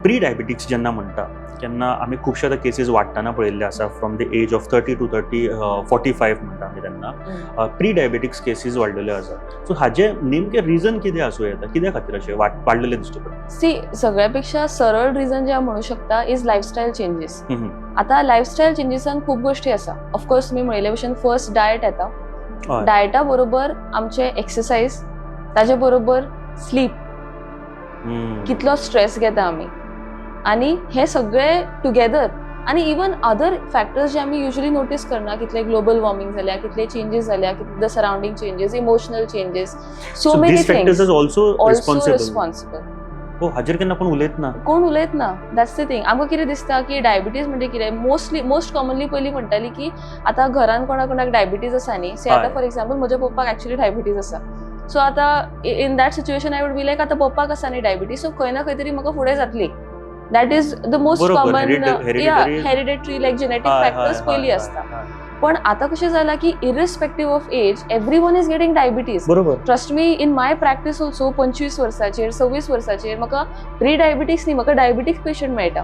Pre diabetics जेन्ना म्हणटा तेन्ना आमी खुबशे आतां केसीस वाडटना पळयल्ले आसा, from the age of 30 to 45 म्हणटा आमी तेन्ना, प्री डायबिटिक्स केसीस वाडलेल्यो आसा. सो हाजे नेमके रिजन कितें आसूं येता? कित्या खातीर अशें वाडलेले दिश्टी पडटा? सी, सगळ्या पेक्षा सरळ रिजन जे हांव म्हणू शकता is lifestyle changes. आतां लायफस्टायल चेंजीसान खूब गोश्टी आसा. ऑफकोर्स तुमी म्हणिल्ले भशेन फर्स्ट डायट येता. डायटा बरोबर आमचे एक्सरसाइज, ताजे बरोबर स्लीप, कितलो स्ट्रेस घेता आमी, आनी हे सगळे टुगेदर आनी इवन अदर फॅक्टर्स जे आमी युजली नोटीस करना, कितले ग्लोबल वॉर्मिंग जाल्या, कितले चेंजीस जाल्या, कितले the surrounding changes, emotional changes, so many these factors things is also also responsible. Responsible. हो, हाजेर केन्ना कोण उलयत ना. कोण उलयत ना, that's the thing. आमकां कितें दिसता की डायबिटीज म्हणजे कितें, मोस्टली, मोस्ट कॉमनली पयलीं म्हणटाली की आतां घरान कोणा कोणाक डायबिटीज आसा न्ही, से आतां फॉर एक्झाम्पल म्हज्या पप्पाक एक्चुअली डायबिटीज आसा. सो आतां in that situation I would be like, आतां पप्पाक आसा न्ही डायबिटीज, सो खंय ना खंय तरी म्हाका फुडें जातली. That is the most common hereditary, like genetic factors पयलीं आसता. पण आतां कशें जालां की irrespective of age, everyone is getting diabetes. Trust me, in my practice also 25 वर्साचेर, 26 वर्साचेर म्हाका प्री डायबिटीक्स न्ही, म्हाका डायबिटीक्स पेशंट मेळटा.